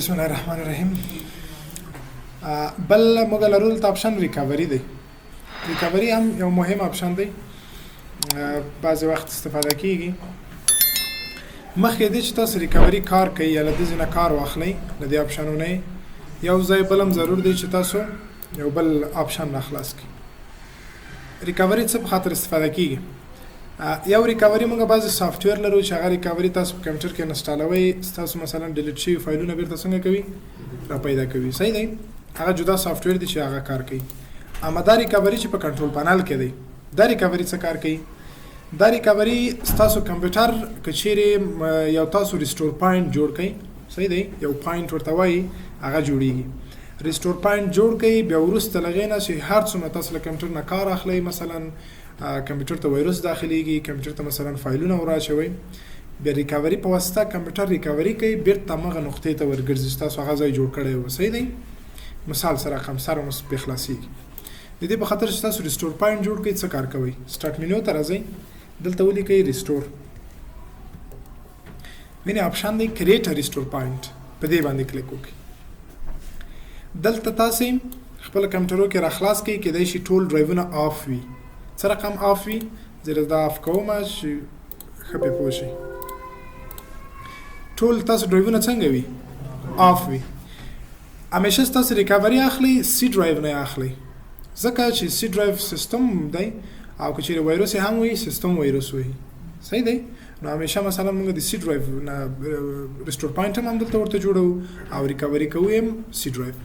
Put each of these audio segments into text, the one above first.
بسم الله الرحمن الرحیم. بل موږ لرو دلته option recovery دی. recovery هم یو مهم option دی، بعضې وخت استفاده کیږي. مخکې دې چې تاسو recovery کار کوئ یا له دې ځای نه کار واخلئ، له دې آپشنونه یو ځای بل هم ضرور دی چې تاسو یو بل option را خلاص کړئ. recovery څه په خاطر استفاده کیږي؟ یو recovery موږ بعضې software لرو چې هغه recovery تاسو په کمپیوټر کې انسټالوئ، ستاسو مثلا delete شوي فایلونه بیرته څنګه کوي؟ را پیدا کوي. صحیح دی، هغه جدا software دی چې هغه کار کوي. اما دا recovery چې په control panel کې دی، دا recovery څه کار کوي؟ دا recovery ستاسو کمپیوټر که چیرې یو تاسو restore point جوړ کړئ، صحیح دی، یو point ورته وایي، هغه جوړیږي. restore point جوړ کړئ، بیا وروسته له هغې نه چې هر څومره تاسو له کمپیوټر نه کار اخلئ، مثلا کمپیوټر ته وایرس داخليږي، کمپیوټر ته مثلا فایلونه وراچوي، بیا recovery په واسطه کمپیوټر recovery کوي، بیرته همغه نقطې ته ورګرځي چې تاسو هغه ځای جوړ کړی و. صحیح دی، مثال سره رقم سره مو پرې خلاصېږي. د دې په خاطر چې تاسو restore point جوړ کړئ، څه کار کوئ؟ start menu ته راځئ، دلته ولیکئ restore، وینئ option دی create restore point، په دې باندې کلیک وکړئ. دلته تاسو خپل کمپیوټرو کې راخلاص کړئ، کېدای شي ټول ډرایوونه off وي. څه رقم off وي؟ زه دا off کوم چې ښه پرې پوه شئ. ټول تاسو ډرایوونه څنګه وي؟ off وي. همیشه تاسو recovery اخلئ، C drive نه اخلئ، ځکه چې C drive system دی او که چیرې وایرس هم وي، سیستم وایرس وي. صحیح دی، نو همیشه مثلا موږ د C drive نه restore point هم دلته ورته جوړو او recovery کوو هم C drive.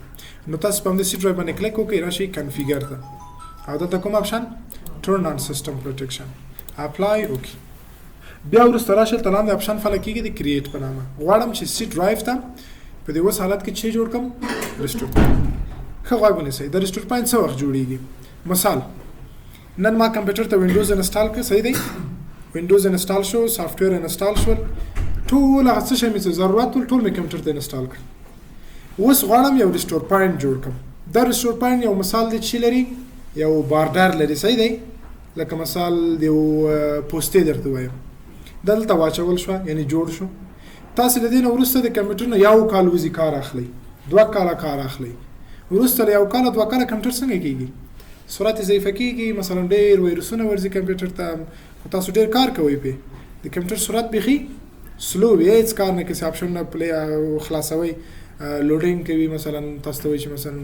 نو تاسو په همدې C drive باندې کلیک وکړئ، راشئ configure ته او دلته کوم option؟ turn on system protection، apply، okay. بیا وروسته راشئ ته لاندې option فعال کېږي د create په نامه. غواړم چې C drive ته په دې اوس حالت کې چې جوړ کړم restore. ښه غوږ ونیسئ، د restore point څه وخت جوړیږي؟ مثال نن ما کمپیوټر ته وینډوز install کړ، صحیح دی، وینډوز install شو، software install شول، ټول هغه څه شی مې چې ضرورت ول ټول مې کمپیوټر ته install کړ. اوس غواړم یو restore point جوړ کړم. دا restore point یو مثال دی چې لري یو border لري، صحیح دی، لکه مثال د یو پوستې درته وایم، دلته واچول شوه، یعنی جوړ شو. تاسو له دې نه وروسته د کمپیوټر نه یو کال وځي کار اخلئ، 2 کاله کار اخلئ، وروسته له یو کاله 2 کاله کمپیوټر څنګه کیږي؟ سرعت یې ضعیفه کیږي، مثلا ډېر وایرسونه ورځي کمپیوټر ته، خو تاسو ډېر کار کوئ پې، د کمپیوټر سرعت بیخي slow وي، هیڅ کار نه کوي. option نه پلی خلاصوي، loading کوي، مثلا تاسو ته وایي چې مثلا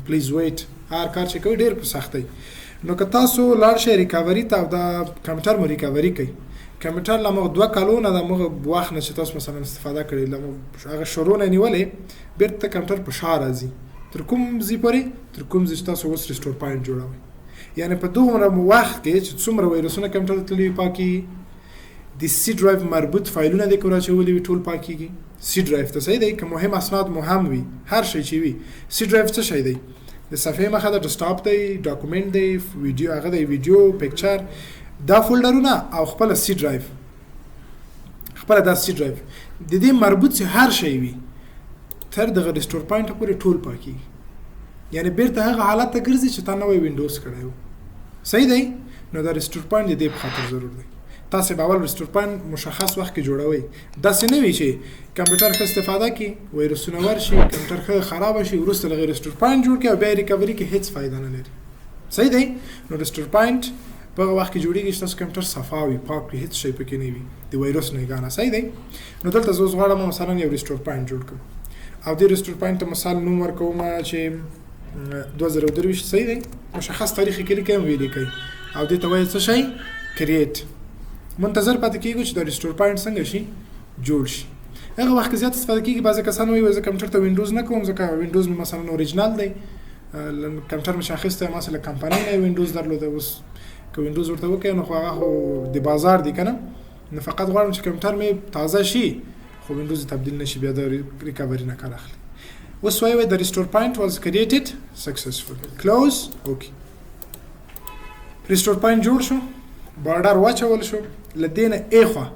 please wait، هر کار چې کوي ډېر په سختۍ. نو که تاسو لاړ شئ recovery ته او دا کمپیوټر مو recovery کوي، کمپیوټر له موږ 2 کالونه د موږ وخت نه چې تاسو مثلا استفاده کړئ، له موږ هغه شروع نه نیولې بیرته کمپیوټر په شا راځي تر کوم ځای پورې؟ تر کوم ځای چې تاسو اوس restore point جوړوئ. یعنی په دومره وخت کې چې څومره وایرسونه کمپیوټر ته تللي وي پاکېږي، د C drive مربوط فایلونه د کې راچولي وي ټول پاکېږي C drive ته. صحیح دی، که مهم اسناد مو هم وي، هر شی چې وي. C drive څه شی دی؟ د صفحې مخه د desktop دی، document دی، ویډیو هغه دی، video، picture، دا فولډرونه او خپل C drive، خپل دا C drive د دې مربوط چې هر شی وي تر دغه restore point پورې ټول پاکېږي، یعنی بیرته هغه حالت ته ګرځي چې تا نوی وینډوز کړی و. صحیح دی، نو دا restore point د دې په خاطر ضرور دی. تاسو به اول restore point مشخص وخت کې جوړوئ، داسې نه وي چې کمپیوټر ښه استفاده کړي، وایرسونه ورشي، کمپیوټر ښه خراب شي، وروسته له هغې restore point جوړ کړي او بیا recovery کې هیڅ فایده نه لري. صحیح دی، نو restore point په هغه وخت کې جوړیږي چې تاسو کمپیوټر صفا وي، پاک وي، هیڅ شی پکې نه وي د وایرس نه ګانه. صحیح دی، نو دلته زه اوس غواړم مثلا یو restore point جوړ کړم او دې restore point ته مثال نوم ورکوم چې 2023. صحیح دی، مشخص تاریخ کې لیکم وی لیکئ او دې ته وایي څه شی؟ create. منتظر پاتې کیږو چې دا restore point څنګه شي؟ جوړ شي. هغه وخت کې زیات استفاده کیږي. بعضې کسان وایي زه کمپیوټر ته وینډوز نه کوم، ځکه وینډوز مې مثلا original دی، کمپیوټر مې چې اخیستی ما سره کمپنۍ نه وینډوز درلوده، اوس که وینډوز ورته وکړې نو خو هغه خو د بازار دی که نه، نو فقط غواړم چې کمپیوټر مې تازه شي خو وینډوز تبدیل نشي، بیا د recovery نه کار اخلي. اوس وایي the restore point was created successfully، close، okay. restore point جوړ شو، border واچول شو. له دې نه ایخوا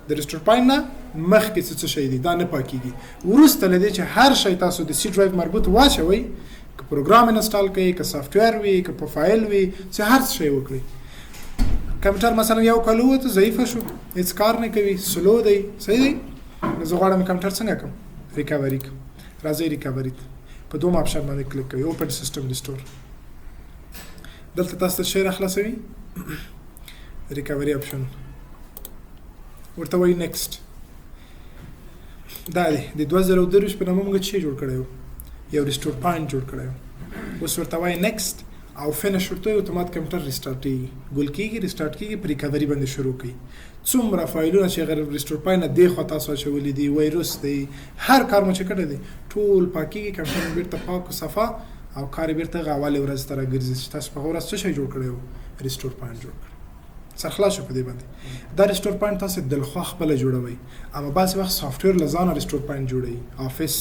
د restore point نه مخکې څه څه شی دی دا نه پاکیږي. وروسته له دې چې هر شی تاسو د C drive مربوط واچوئ، که پروګرام install کړئ، که software وي، که په فایل وي، چې هر څه شی وکړئ، کمپیوټر مثلا یو کال ووت، ضعیفه شو، هیڅ کار نه کوي، slow دی. صحیح دی، نو زه غواړم کمپیوټر څنګه کوم؟ recovery کوم. راځئ recovery ته، په دوم option باندې کلیک کوئ، open system restore. دلته تاسو ته شی راخلاصوي، recovery option ورته وایي next. دا دی د 2023 په نامه موږ چې جوړ کړی وو، یو restore point جوړ کړی وو. اوس ورته وایي next او finish ورته، اتومات کمپیوټر restart کیږي، ګل کیږي، restart کیږي، په recovery باندې شروع کوي. څومره فایلونه چې غیر restore point نه دی خو تاسو اچولې دي، وایروس دی، هر کار مو چې کړی دی، ټول پاکیږي. کمپیوټر بیرته پاک او صفا او کار بیرته هغه اولې ورځ ته راګرځي چې تاسو په هغه ورځ څه شی جوړ کړی وو، restore point جوړ کړی. سر خلاص شو په دې باندې. دا restore point تاسو دلخوا خپله جوړوئ، اما بعضې وخت software له ځانه restore point جوړوي، Office،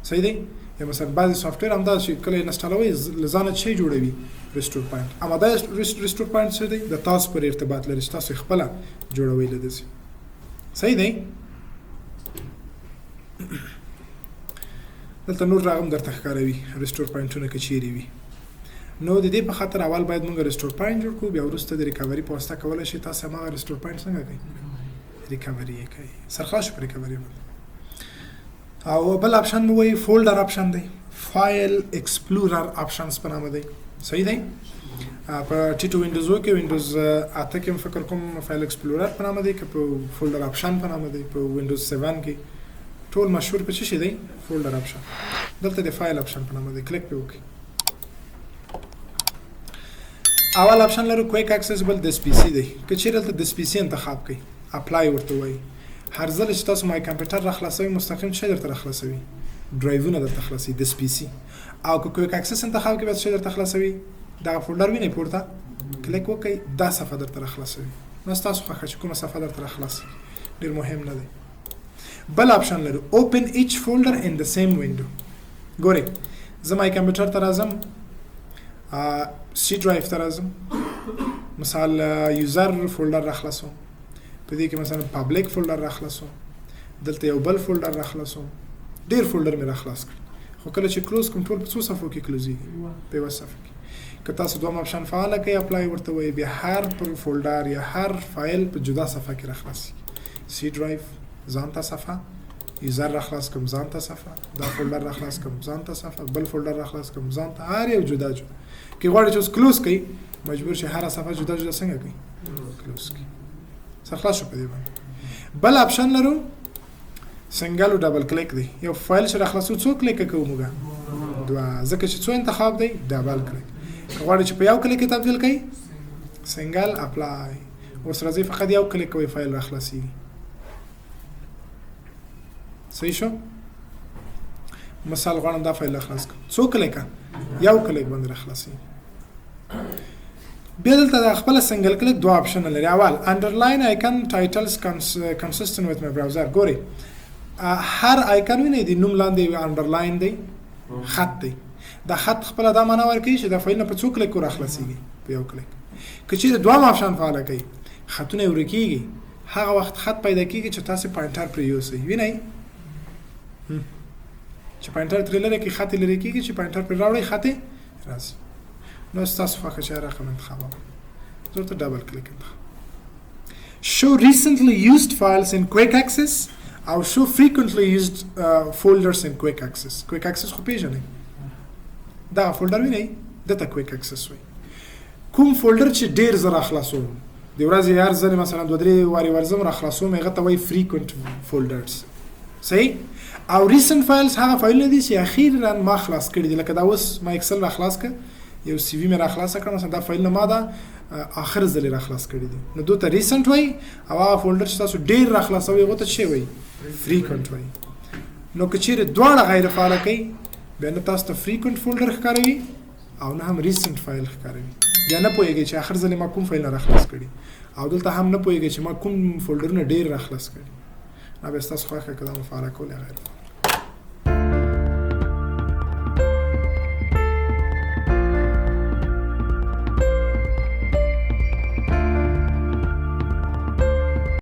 صحیح دی؟ یا مثلا بعضې software همدا چې کله یې install وئ له ځانه څه جوړوي، restore point. اما دا restore point څه دی، د تاسو پر ارتباط لري چې تاسو خپله جوړوئ له داسې، صحیح دی؟ دلته نور راغم درته ښکاروي restore point ونه که چیرې وي. نو د دې په خاطر اول باید موږ restore point جوړ کړو، بیا وروسته د recovery په واسطه کولی شئ تاسو هماغه restore point څنګه کوئ، recovery یې کوئ. سر خلاص شو په recovery باندې. او بل option مو وایي folder option دی، file explorer options په نامه دی، صحیح دی؟ په ټیټو وینډوزو کې، وینډوز 8 کې فکر کوم file explorer په نامه دی که په folder option په نامه دی. په وینډوز 7 کې ټول مشهور په څه شي دی، folder option. دلته د file option په نامه دی، کلیک پې وکړئ. اول option لرو quick access، بل This PC دی. که چیرې دلته This PC انتخاب کړئ، apply ورته وایي، هر ځل چې تاسو My Computer را خلاصوي مستقیم څه درته را خلاصوي، ډرایوونه درته خلاصوي، This PC. او که quick access انتخاب کړئ، بیا څه درته خلاصوي، دغه folder وینئ، پورته کلیک وکړئ، دا صفحه درته را خلاصوي. نو ستاسو خوښه چې کومه صفحه درته را خلاصوي، ډېر مهم نه دی. بل option لرو open each folder in the same window. ګورئ، زه My Computer ته راځم، C drive ته راځم، مثال user folder را خلاصوم، په دې کې مثلا public folder را خلاصوم، دلته یو بل folder را خلاصوم، ډېر folder مې را خلاص کړ. خو کله چې close کوم، ټول په څو صفحو کې close ېږي؟ په یوه صفحه کې. که تاسو دوهم option فعال کړئ، apply ورته وایي، بیا هر پر folder یا هر فایل په جدا صفحه کې را خلاصېږي. C drive ځان ته صفحه، user را خلاص کوم ځان ته صفحه، دا folder را خلاص کوم ځان ته صفحه، بل folder را خلاص کوم ځان ته، هر یو جدا جدا. که غواړئ چې اوس close کړئ، مجبور شئ هره صفحه جدا جدا څنګه کړئ، close کړئ. سر خلاص شو په دې باندې. بل option لرو single او double click دی. یو فایل چې راخلاصو څو کلیک کوو موږ؟ دوه، ځکه چې څو انتخاب دی، double click. که غواړئ چې په یو کلیک کې تبدیل کړئ، single، apply. اوس راځئ فقط یو کلیک کوئ، فایل راخلاصېږي. صحیح شو؟ مثال غواړم دا فایل راخلاص کړم، څو کلیکه؟ یو کلیک باندې راخلاصېږي. بیا دلته د خپل single click دوه option لري. اول underline icon titles consistent with my browser. ګورئ، هر icon وینئ د نوم لاندې یو underline دی، خط دی. دا خط خپله دا معنا ورکوي چې دا فایلونه په څو کلیکو راخلاصېږي، په یو کلیک. که چیرې دوهم option فعاله کړئ، خطونه یې ورکېږي، هغه وخت خط پیدا کېږي چې تاسې pointer پرې یوسئ. وینئ چې pointer ترې لرې کړئ، خط یې لرې کېږي، چې pointer پرې راوړئ خط یې راځي. نو ستاسو خوښه چې هر رقم انتخابوم، زه ورته double click انتخاب. Show recently used files in quick access او show frequently used folders in quick access. Quick access خو پیژنئ، دا folder وینئ، دته quick access وایي. کوم folder چې ډیر زه راخلاصوم د ورځې هر ځل، مثلا دوه درې وارې ورځم راخلاصوم، هغه ته وایي frequent folders، صحیح؟ او recent files هغه فایلونه دي چې اخیرا ما خلاص کړي دي، لکه دا اوس ما Excel را خلاص کړ، یو CV مې را خلاص کړ مثلا، دا فایلونه ما دا آخر ځلې را خلاص کړي دي، نو دوی ته recent وایي. او هغه folder چې تاسو ډیر را خلاصوئ هغه ته څه وایي؟ frequent وایي. نو که چیرې دواړه غیر فعاله کړئ، بیا نه تاسو ته frequent folder ښکاروي او نه هم recent file ښکاروي. بیا نه پوهېږئ چې آخر ځلې ما کوم فایلونه را خلاص کړي، او دلته هم نه پوهېږئ چې ما کوم folder ونه ډیر را خلاص کړي. دا بیا ستاسو خوښه که دا مو فعاله کول یا غیر فعاله.